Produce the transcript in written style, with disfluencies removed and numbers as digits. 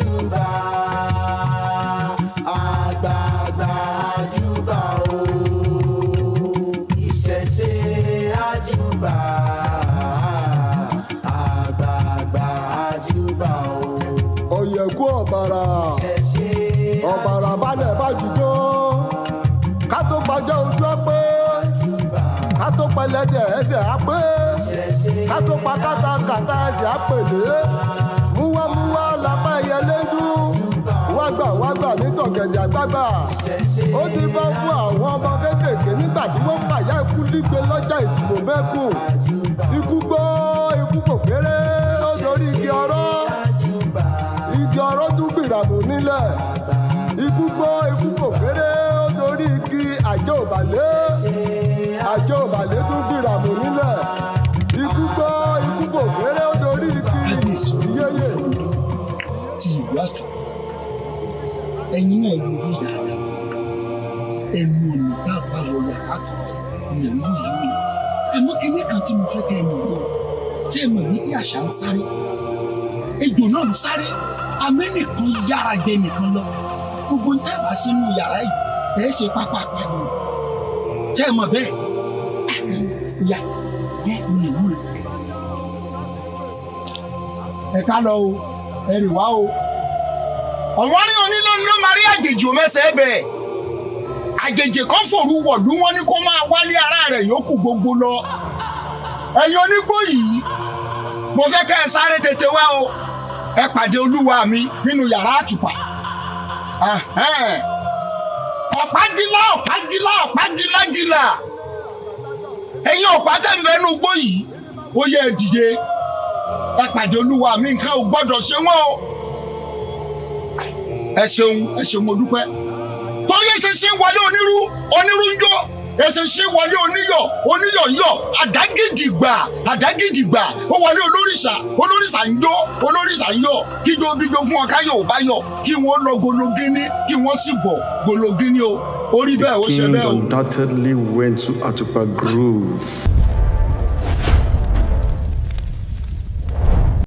Àjúbà, àgbààgbà àjúbà o. Ìṣẹ̀ṣe àjúbà, àgbààgbà àjúbà o. Ọ̀yẹ̀kú ọ̀bàrà. Ìṣẹ̀ṣe. Ọ̀bàrà balẹ̀ bá jùjọ ká tó pàjọ́ ojú á pé, ká tó pẹlẹ́dẹ̀ ẹsẹ̀ á pé, ká tó pa kátàkátà ẹsẹ̀ á pèlé. Múwámúwá lápá ẹyẹlé ń dún, wágbà wágbà nítọ̀gẹ̀dẹ̀ àgbàgbà. Ó ti bá fún àwọn ọmọ kéékèèké nígbà tí wọ́n pàyà ikú lígbe lọ́jà ìdìbò mẹ́kùn. Ikú gbọ́ ikú kò fẹ́rẹ́, ó dorí igi ọ̀rọ̀, igi ọ̀rọ̀ tún gbìràmù nílẹ̀. Ikú gbọ́ ikú kò fẹ́rẹ́, ó dorí igi àjọ òbàlẹ́, àjọ òbàlẹ́ tún gbìràmù nílẹ̀. Ikú gbọ́ ikú kò fẹ́rẹ́, ó dorí igi Kábíyèsí ìyẹ́yẹ́. Ti ìlú àtọ̀, ẹ̀yin náà yóò rí dáadáa. Ẹnu ọ̀nà tá a bá wọ yàrá tó ní ìlú yìí o. Àmọ́ kinní kan tí mo fẹ́ kẹ́ ẹ mọ̀ lọ, ṣé ẹ mọ̀ wípé àṣà ń sáré, ejò náà ń sáré, amẹ́nìkan yára jẹ nìkan lọ. Gbogbo ń tẹ́ bá sínú yàrá yìí, ẹ ṣe pápá pàdé. Ṣé ẹ mọ̀ bẹ́ẹ̀? Ìyá ẹ ń lè mú ẹ ká lọ o, ẹ rì wá o. Ọ̀wọ́n ní onílé ló máa rí àjèjì òmẹsẹ̀ bẹ̀. Àjèjì kan fòru wọ̀lú, wọn ní kó máa wálé ara rẹ̀ yòókù gbogbo lọ. Ẹ̀yin onígbó yìí, mo fẹ́ kẹ́ ẹ sáré tètè wá o. Ẹ pàdé olúwa mi nínú yàrá àtùpà. Ẹ̀hẹ́n. Ọ̀págílá, ọ̀págílá, ọ̀págílágílà, ẹ̀yin ọ̀pá tẹ̀ ń bẹ nínú igbó yìí, ó yẹ ẹ dìde, ẹ pàdé olúwa mi. Nǹkan ò gbọ́dọ̀ ṣe wọ́n o. Ẹ ṣeun, ẹ ṣeun, mo dúpẹ́. Torí eṣinṣin wọlé onírú, onírú ń jó. Eṣinṣin wọlé oníyọ̀, oníyọ̀ ń yọ̀. Àdágìdìgbà, àdágìdìgbà, ó wọlé olórìṣà, olórìṣà ń jó, olórìṣà ń yọ̀. Kíjó bíjó fún ọ, káyọ̀ ò bá yọ̀, kí wọ́n lọ gologíní, kí wọ́n sì bọ̀ gologíní o. Orí bẹ́ẹ̀, ó ṣe King bẹ́ẹ̀ o. undoubtedly went to Atupa Grove.